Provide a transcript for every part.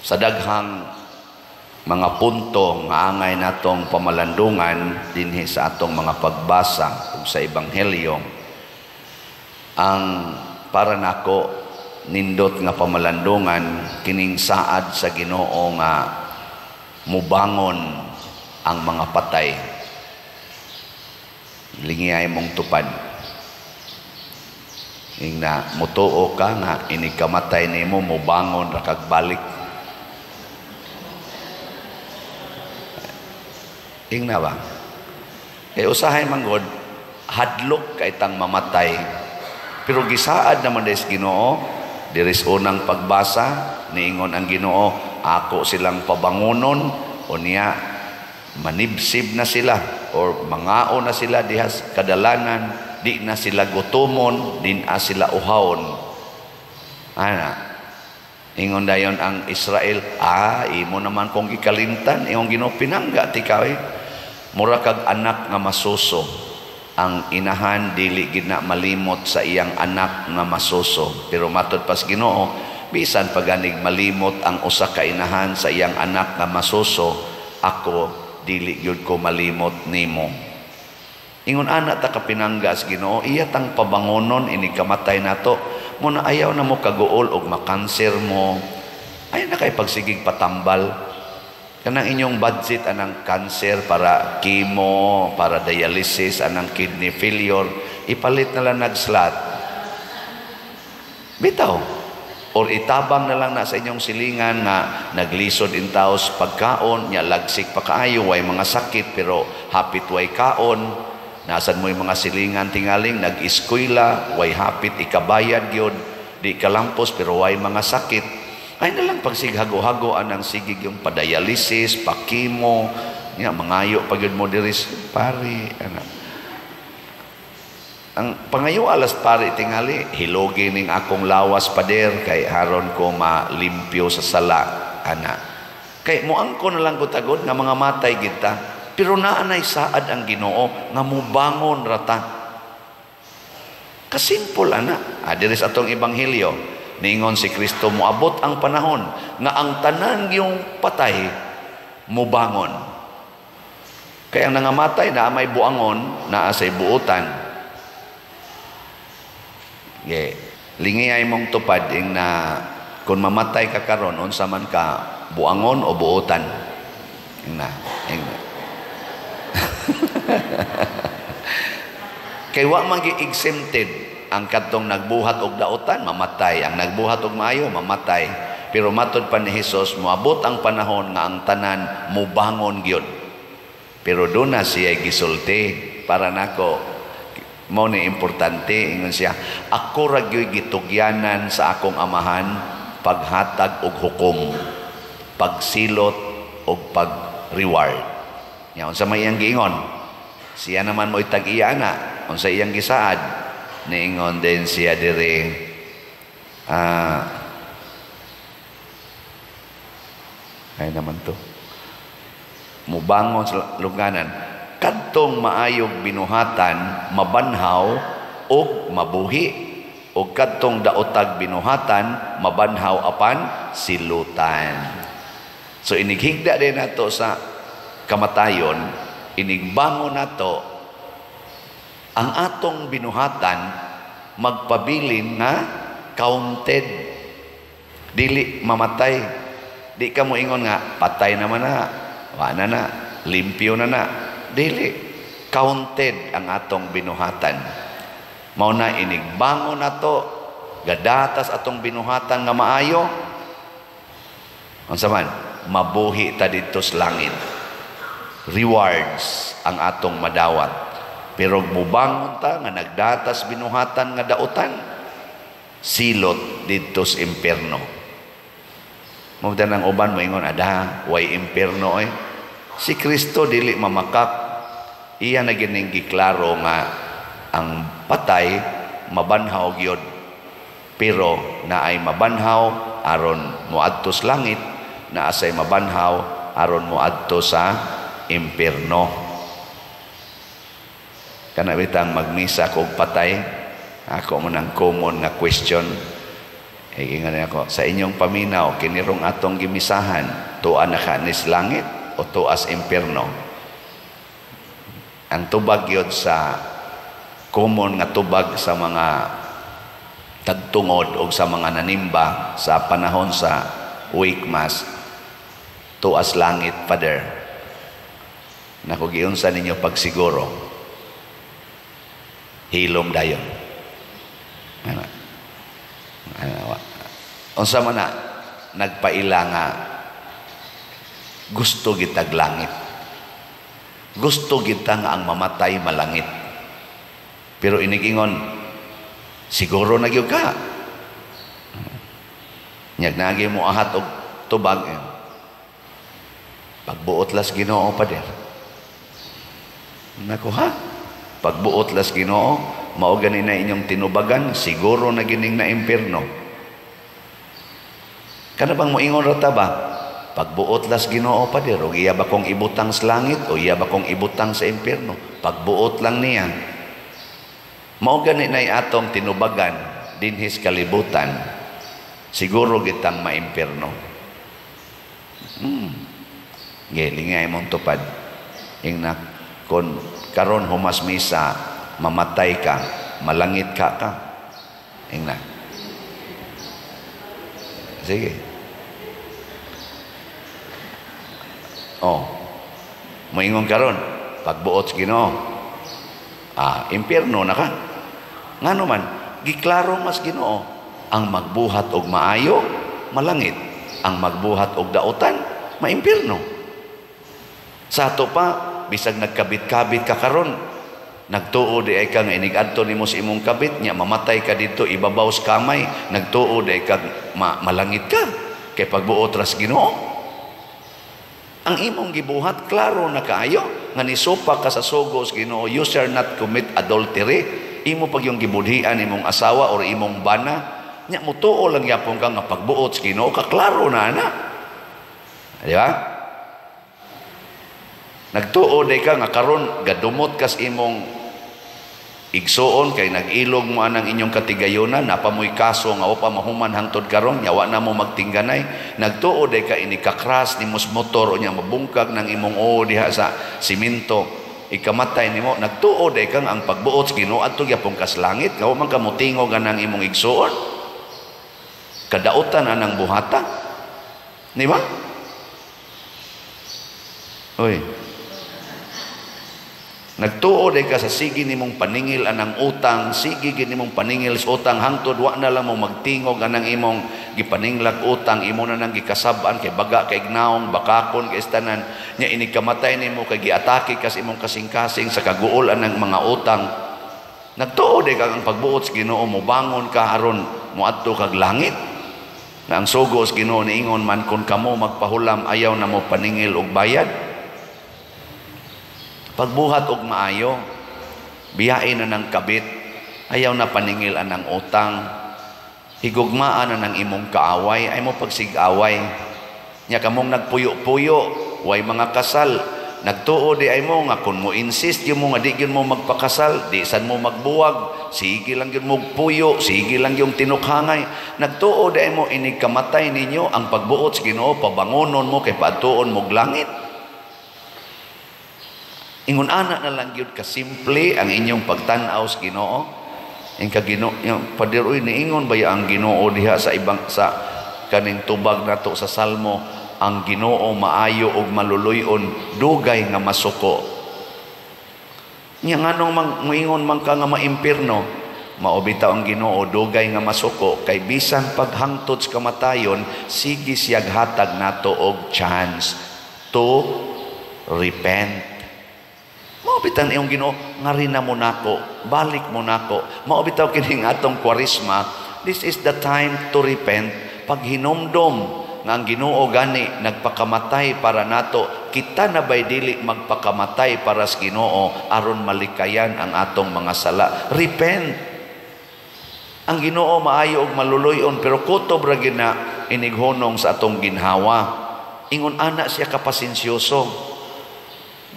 Sa daghang mga punto nga angay natong pamalandungan dinhi sa atong mga pagbasa ug sa Ebanghelyo, ang para nako nindot nga pamalandungan kining saad sa Ginoo nga mubangon ang mga patay. Lingiyay mong tupad. Ingna mutuo ka nga inig kamatay nimo mubangon ra kag balik. Ingna ba? Kay usahay man gud hadlok kay tang mamatay. Pero gisaad naman des Ginoo diri sa unang pagbasa, niingon ang Ginoo, ako silang pabangonon, unya manibsib na sila or mangao na sila diha sa kadalanan, di na sila gutomon, di na sila uhawon. Ana, ingon dayon ang Israel, imo naman kong gikalintan, imong Ginoo pinangga ti ka. Mura kag anak nga masuso. Ang inahan dili gid na malimot sa iyang anak nga masuso. Pero matod pas Ginoo, bisan paganig malimot ang usa ka inahan sa iyang anak nga masuso, ako dili gyud ko malimot nimo. Ingon ana ta kapinangga sa Ginoo, iya tang pabangonon inig kamatay nato. Muna ayaw na mo kaguol og makanser mo. Ayaw na kay pagsigig patambal. Kanang inyong budget anang kanser para chemo, para dialysis, anang kidney failure, ipalit na lang nagslot. Bitaw. Or itabang na lang na sa inyong silingan nga naglisod in taos pagkaon, nya lagsik pa kaayo, way mga sakit pero hapit way kaon. Nasan mo yung mga silingan tingaling nag-eskwela, way hapit ikabayad gyud, di kalampos pero way mga sakit. Ay na lang pagsighago-hago anang sigig yung padialysis, pakimo, nya mangayo pa gyud mo diri pare ana. Ang pangayo alas pare tingali, hilogi ning akong lawas pader kay haron ko malimpyo sa sala ana. Kay moangko na lang ko tagod nga mga matay kita, pero naanay saad ang Ginoo nga mubangon rata. Kasimpol ana. Diri sa atong ebanghelyo, niingon si Kristo moabot ang panahon nga ang tanan yung patay mubangon. Kay ang nangamatay naa may buangon, naa say buotan. Ye, lingiyay mong tupad ing na kung mamatay ka karon unsa man ka, buangon o buotan? Ing na, ing na. Kay wa man gi-exempted ang kadtong nagbuhat og daotan mamatay, ang nagbuhat og maayo mamatay. Pero matod pa ni Hesus moabot ang panahon nga ang tanan mubangon gyud. Pero doon na siya gisulti para nako mao ni importante, ingon siya, ako ra gyud gitugyanan sa akong amahan paghatag og hukom, pagsilot og pag-reward. Nya unsa may iyang giingon? Siya naman mo'y tag-iya na, unsa iyang gisaad? Niingon din siya diri, ay naman to, mubangon sa lungganan, kadtong maayog binuhatan mabanhaw og mabuhi, og kadtong daotag binuhatan mabanhaw apan silutan. So inighigda din nato sa kamatayon, inigbangon nato ang atong binuhatan magpabilin nga counted, dili mamatay. Di ka mo ingon nga patay naman na, wa na na, limpyo na na. Dili, counted ang atong binuhatan. Mao na inigbangon nato, gadatas atong binuhatan nga maayo. Unsa man, mabuhi ta didto sa langit. Rewards ang atong madawat. Pero mubangon ta nga nagdatas binuhatan nga daotan, silot didto sa impierno. Mao ang uban moingon, ada way impierno eh. Si Kristo dili mamakak. Iya na gining giklaro nga ang patay mabanhaw gyud. Pero naay mabanhaw aron moadto sa langit, naasay mabanhaw aron moadto sa impierno. Kana bitang magmisa kog patay, ako mo nang common nga question. Ingon ako, sa inyong paminaw, kinirong atong gimisahan, tuwa na ka nis langit o tuas impierno? Ang tubag yun sa common nga tubag sa mga tagtungod o sa mga nanimba sa panahon sa wake mass, tuas langit, Father. Naku, giunsa ninyo pagsiguro? Hilom dayon. Ano? Ano? Unsa man na nagpaila nga gusto gitag langit? Gusto kita nga ang mamatay malangit. Pero inigingon, siguro na gyud ka. Nyag nagi mo ahat og tubag. Pagbuot las Ginoo, Pader. Nako ha? Pagbuot las Ginoo, mao gani na inyong tinubagan, siguro na gining na impierno. Kana bang moingon ra ta ba? Pagbuot las Ginoo, Pader, og iya ba kong ibutang sa langit o iya ba kong ibutang sa impierno? Pagbuot lang niya. Mao gani na atong tinubagan dinhis kalibutan, siguro gitang maimpierno. Gilingay mong tupad. Ingna kon karon humas misa mamatay ka, malangit ka ka. Ingna. Sige. Oh. Moingon karon, pagbuot sa Ginoo. Ah, impierno na ka. Ngano man, giklaro mas Ginoo, ang magbuhat og maayo, malangit. Ang magbuhat og daotan, maimpierno. Sa ato pa, bisag nagkabit-kabit ka karon, nagtuo di ay ka nga inig-adto nimo sa imong kabit, nya mamatay ka dito, ibabaw sa kamay, nagtuo di ay ka malangit ka kay pagbuot ras Ginoo. Ang imong gibuhat klaro na kaayo nga nisupa ka sa sugo sa Ginoo, you shall not commit adultery. Imo pag yung gibudhian imong asawa or imong bana, nya mutuo lang yapon ka nga pagbuot sa Ginoo ka, klaro na ana. Di ba? Nagtuo day ka nga karon gadumot kas imong igsuon kay nag-ilog mo anang inyong katigayonan, napamoy kaso nga upa mahuman hangtod karon, yawa na mo magtingganay. Nagtuo day ka ini kakras nimo sa motor o nya mabungkag ng imong oo diha sa simento, ikamatay nimo. Nagtuo day ka nga ang pagbuot sa Ginoo adto gyapon kas langit, kawa man ka motingog anang imong igsuon. Kadautan anang buhata. Di ba? Oy. Nagtuo day ka sa sige nimong paningil anang utang, sige gid nimong paningil sa utang hangtod wa na lang mo magtingog anang imong gipaninglag utang, imo na nang gikasab-an kay baga kay gnaong bakakon kay istanan nya ini kamatay nimo kay giatake kas imong kasing-kasing sa kaguol anang mga utang. Nagtuo day ka ang pagbuot sa Ginoo mobangon ka aron moadto kag langit. Na ang sugo sa Ginoo niingon man kon kamo magpahulam ayaw na mo paningil og bayad. Pagbuhat og maayo, biyain na ng kabit, ayaw na paningil anang utang, higugmaan na ng imong kaaway, ay mo pagsigaway. Nya kamong nagpuyo-puyo, way mga kasal, nagtuo di ay mo nga kun mo insist yung mo nga di gyud mo magpakasal, di san mo magbuwag, sige lang gyud mo puyo, sige lang yung tinukhangay. Nagtuo di ay mo inig kamatay ninyo ang pagbuot sa Ginoo, pabangonon mo kay paadtuon mo langit. Ingon ana na lang gyud kasimple ang inyong pagtan-aw sa Ginoo. Ing ka Ginoo, Pader, uy, niingon ba ang Ginoo diha sa ibang sa kaning tubag nato sa Salmo, ang Ginoo maayo ug maluluy-on, dugay nga masuko. Nya nganong moingon man ka nga maimpierno? Mao bitaw ang Ginoo dugay nga masuko kay bisan paghangtod sa kamatayon sige siyag hatag nato og chance to repent. Mao bitaw iyong Ginoo, ngari na mo nako, balik mo nako. Mao bitaw kining atong Kwaresma, this is the time to repent. Paghinomdom nga ang Ginoo gani nagpakamatay para nato, kita na bay dili magpakamatay para sa Ginoo aron malikayan ang atong mga sala. Repent. Ang Ginoo maayo og maluluy-on pero kutob ra gyud na inighunong sa atong ginhawa. Ingon ana siya kapasensyoso.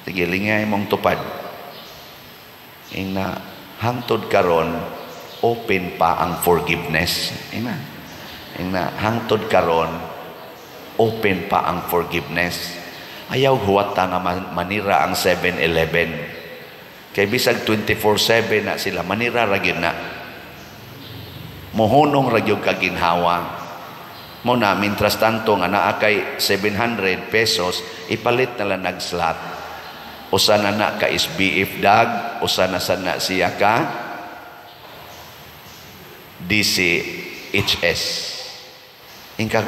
Sige, lingay mong tupad. Ingna, hangtod karon, open pa ang forgiveness. Ingna. Ingna hangtod karon open pa ang forgiveness. Ayaw huwata nga manira ang 7-Eleven. Kay bisag 24/7 na sila, manira ra gyud na. Mohunong ra gyud ka ginhawa. Mo na, mintras tanto nga naa kay 700 pesos, ipalit na lang nag-slot. Usa na na ka SBF dag, usa na sa na siya ka DCHS. Ingka,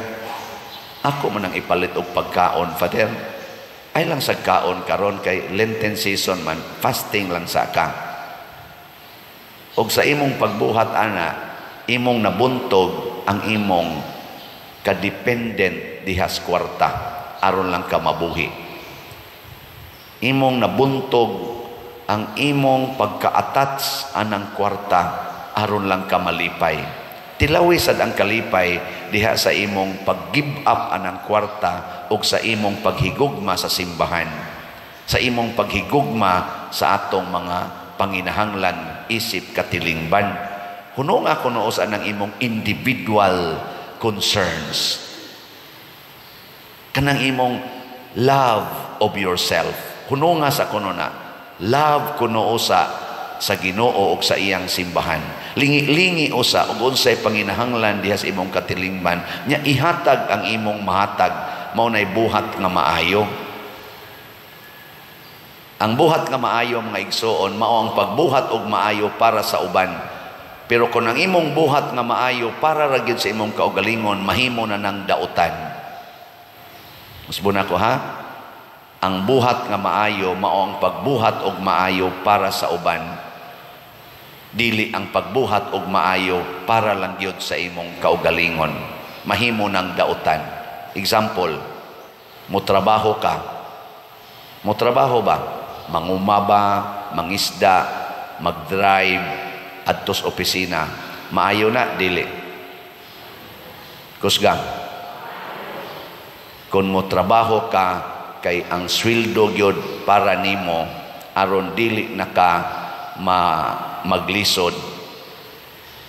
ako man ang ipalit og pagkaon, Father. Ay lang sa kaon karon kay Lenten season man, fasting lang sa ka. Og sa imong pagbuhat ana, imong nabuntog ang imong kadependent dihas kwarta aron lang ka mabuhi. Imong nabuntog ang imong pagka-attach anang kwarta aron lang ka malipay. Tilawi sad ang kalipay diha sa imong pag-give up anang kwarta ug sa imong paghigugma sa simbahan, sa imong paghigugma sa atong mga panginahanglan isip katilingban. Huno nga kuno sa anang imong individual concerns. Kanang imong love of yourself. Huno nga sa kuno na. Love kuno sa Ginoo ug sa iyang simbahan. Lingi-lingi usa ug unsay panginahanglan diha sa imong katilingban nya ihatag ang imong mahatag, mao nay buhat nga maayo. Ang buhat nga maayo, mga igsoon, mao ang pagbuhat og maayo para sa uban. Pero kung ang imong buhat nga maayo para ra gyud sa imong kaugalingon, mahimo na ng dautan. Musbon ako ha? Ang buhat nga maayo mao ang pagbuhat og maayo para sa uban. Dili ang pagbuhat og maayo para lang gyud sa imong kaugalingon. Mahimo ng dautan. Example, mo trabaho ka. Mo trabaho ba? Manguma ba, mangisda, mag-drive, adtos opisina. Maayo na, dili? Kusgang. Kung mo trabaho ka, kay ang sweldo gyud para nimo aron dili na ka maglisod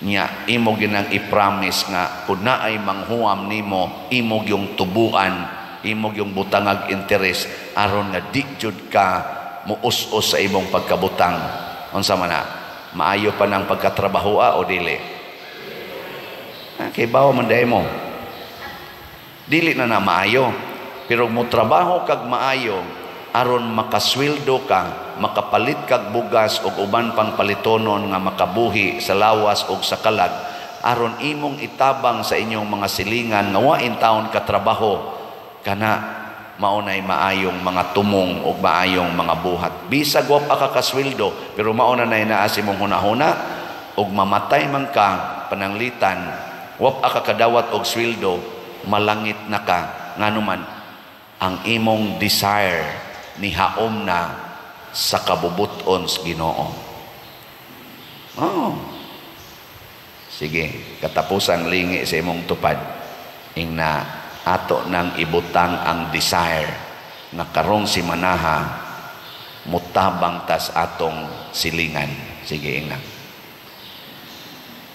nya, imo ginang i-promise nga kung naay manghuam nimo, imo gyung tubuan, imo gyung butangag interes aron nga di jud ka muus-us sa imong pagkabutang. Unsa man na, maayo pa nang pagkatrabahoa o dili? Ah, kay bawo man dahi mo, dili na na maayo. Pero mo trabaho kag maayo aron makasweldo ka, makapalit kag bugas ug uban pang palitonon nga makabuhi sa lawas ug sa kalag, aron imong itabang sa inyong mga silingan nga wa in taon katrabaho kana, mao nay maayong mga tumong ug maayong mga buhat. Bisag wa pa ka kasweldo, pero mao na nay naa sa imong hunahuna, ug mamatay man ka pananglitan, wa pa ka kadawat og sweldo, malangit na ka. Ngano man, ang imong desire nihaom na sa kabubuton sa Ginoo. Oh. Sige, katapusang lingi sa imong tupad. Ingna ato nang ibutang ang desire nga karong simanaha mutabang tas atong silingan. Sige, ingna.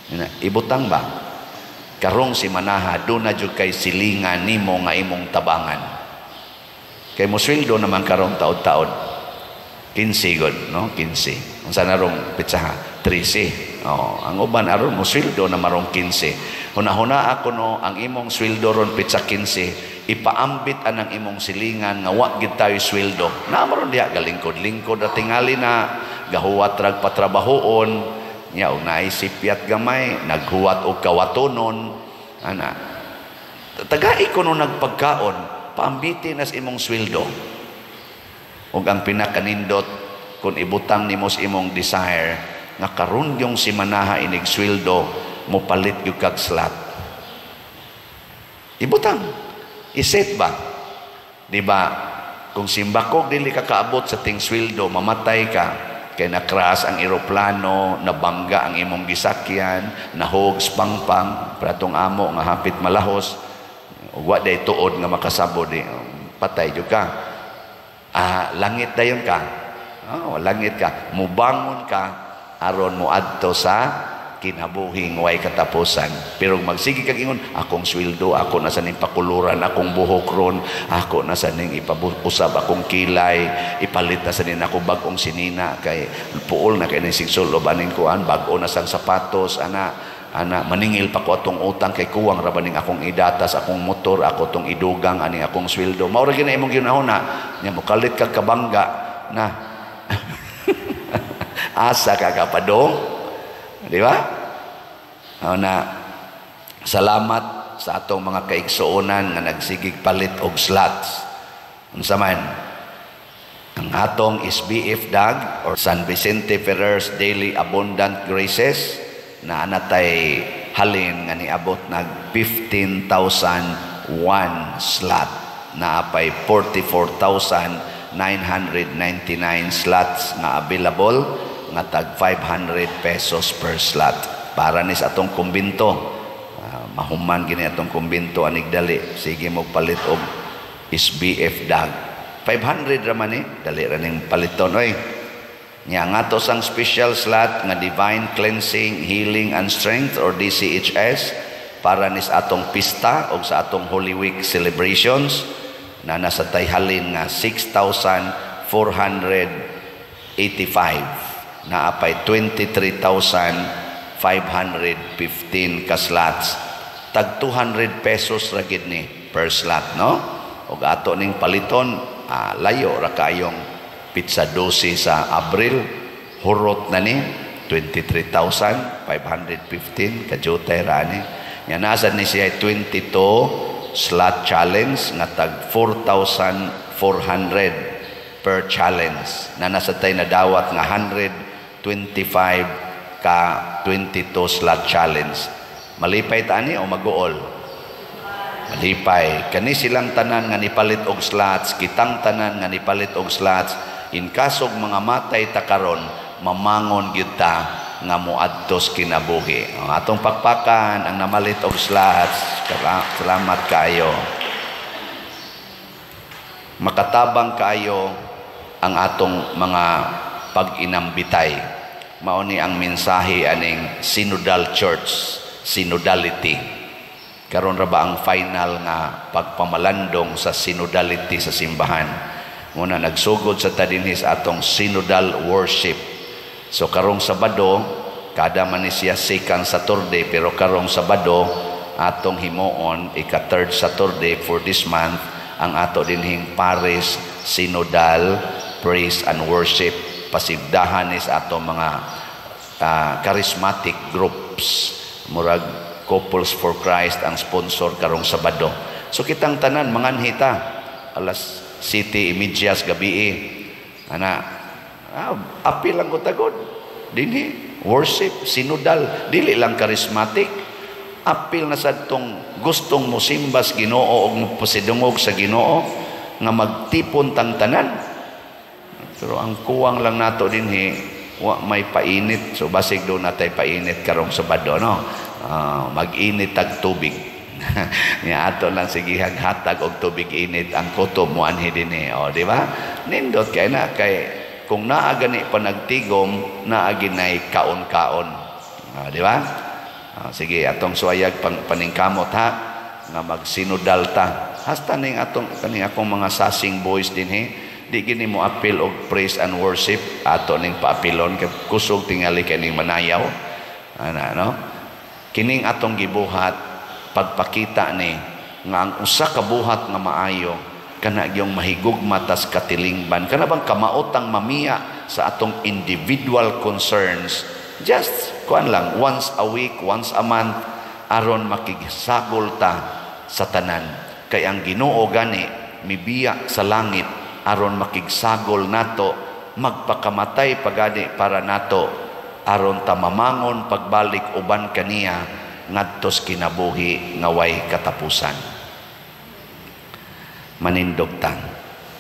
Ingna, ibutang ba? Karong simanaha do na jud kay silingan nimo nga imong tabangan. Kay mo sweldo naman karong taod-taod. 15 god, no? 15. Unsa na rong pitsaha? 13. Oh, ang uban aron mo sweldo na marong 15. Hunahuna ako no, ang imong sweldo ron pitsa 15, ipaambit anang imong silingan nga wa gid tayo sweldo. Naa maron diha galingkod-lingkod at tingali na gahuwat rag patrabahoon nya og naay sipyat gamay, naghuwat og kawatonon ana. Tagai ko no nagpagkaon, paambiti nas imong sweldo. Ug ang pinakanindot kung ibutang nimo sa imong desire nga karon yung simanaha inig sweldo, mopalit gyud kag slot. Ibutang. Iset ba? Di ba? Kung simbakog dili ka kaabot sa ting sweldo, mamatay ka kay na-crash ang eroplano, nabangga ang imong gisakyan, nahog pangpang, pratong amo nga hapit malahos, ug wa day tuod nga makasabod, di, patay jud ka. Ah, langit dayon ka. Oh, langit ka. Mubangon ka aron moadto sa kinabuhing way katapusan. Pero magsige kag ingon, "Akong sweldo, ako na sa ning pakuluran akong buhok ron, ako na sa ning ipausab akong kilay, ipalit na sa ning ako bag-ong sinina kay puol na kay ning sigsulob aning kuan, bag-o na sang sapatos ana ana, maningil pa ko atong utang kay kuwang ra ba ning akong idatas akong motor, ako tong idugang aning akong sweldo." Mao ra gyud na imong ginahuna nya, mokalit kag kabangga na, asa ka kapadong, di ba? Na salamat sa atong mga kaigsuonan nga nagsigig palit og slots. Unsa man ang atong SBF DAG or San Vicente Ferrer's Daily Abundant Graces na anatay halin nga niabot nag 15,001 slot, na apay 44,999 slots nga available nga tag 500 pesos per slot para ni sa atong kumbinto. Mahuman gini atong kumbinto anig dali. Sige mo palit og SBF DAG, 500 ra man ni, dali ra ning paliton oy. Nya nga ato sang special slot nga Divine Cleansing, Healing and Strength or DCHS para ni sa atong pista o sa atong Holy Week celebrations na nasa tayhalin nga 6,485, na apay 23,515 ka slots, tag 200 pesos ra gid ni per slot, no? Ug ato ning paliton, layo ra kayong pitsa 12 sa Abril, hurot na ni 23,515, kajutay ra ni. Nya nasa ni siya 22 slot challenge nga tag 4,400 per challenge, na nasa tay nadawat nga 125 ka 22 slot challenge. Malipay ta ani o maguol? Malipay. Kani silang tanan nga nipalit og slots, kitang tanan nga nipalit og slots, in kasog mga matay ta karon, mamangon gyud ta nga moadtos kinabuhi. Ang atong pakpakan ang namalit og slots. Salamat kaayo. Makatabang kaayo ang atong mga pag-inambitay. Mao ni ang mensahe aning Synodal Church, synodality. Karon ra ba ang final nga pagpamalandong sa synodality sa simbahan? Muna nagsugod sa ta dinhi sa atong synodal worship. So karong Sabado, kada man ni siya second Saturday, pero karong Sabado atong himuon, ika third Saturday for this month, ang ato dinhing Paris Synodal Praise and Worship, pasigdahan is ato mga charismatic groups, murag Couples for Christ ang sponsor karong Sabado. So kitang tanan manganhita alas 7:30 gabi ana, apil lang ko tagod dinhi worship synodal, dili lang charismatic, apil na sad tong gustong mosimbas Ginoo og mopasidungog sa Ginoo nga magtipon tang tanan. Pero ang kuwang lang nato dinhi, wa may painit. So basig do natay painit karong Sabado, no? Mag-init tag tubig. Nya ato lang sige hatag og tubig init ang kutob mo anhi dinhi. O, di ba? Nindot kay na kay kung naa gani pa nagtigom, naa ginay kaon-kaon. Di ba? Sige, atong suwayag paningkamot ha nga magsinodal ta. Hasta ning atong kaning akong mga sasing boys dinhi, di gini mo apil og praise and worship, ato ning paapilon kay kusog tingali kay ning manayaw ana, no? Kining atong gibuhat, pagpakita ni nga ang usa ka buhat nga maayo kana gyung mahigugma tas katilingban, kana bang kamaotang mamiya sa atong individual concerns, just kuan lang, once a week, once a month, aron makigsagol ta sa tanan, kay ang Ginoo gani mibiya sa langit aron makigsagol nato, magpakamatay pagani para nato, aron ta mamangon pagbalik uban kaniya ngadtos kinabuhi nga way katapusan. Manindog ta.